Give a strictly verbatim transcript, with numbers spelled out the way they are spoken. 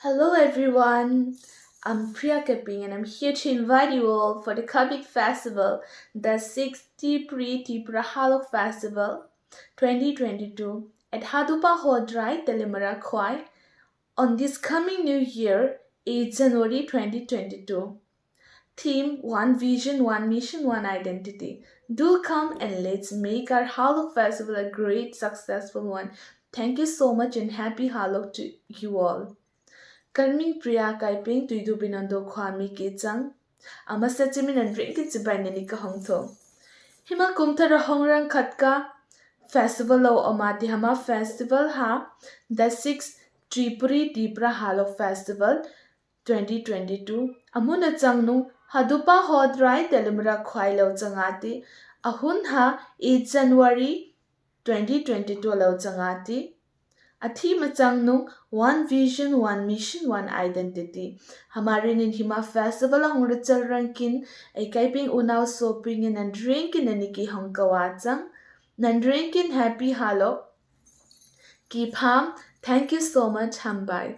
Hello everyone, I'm Priya Kaping and I'm here to invite you all for the Kabik Festival, the sixth Tipri Tipra Halok Festival twenty twenty-two at Hadupa Hodrai, Telemara Khwai on this coming new year, eighth January twenty twenty-two. Theme: One Vision, One Mission, One Identity. Do come and let's make our Halok Festival a great, successful one. Thank you so much and happy Halok to you all. Karming Priya Kaiping, Tuidu Binondo Khwami Kichang. Ama sa chimin and ringki chibai nini kahong tho. Hima kumthara hongrang khatka festival o omati hama festival ha, the sixth Tripuri Tipra Halok Festival twenty twenty-two. Amuna changnung Hadupa Hodrai Telemra Khwai lo changati. Ahun ha eighth January twenty twenty-two lo changati. Athi machangnung One Vision, One Mission, One Identity. Hamari nin hima festival a hong rachel rankin, ai kaiping unau soping in and drinkin aniki hong kawachang. Nan drinkin happy Halok. Keep ham. Thank you so much. Hambai.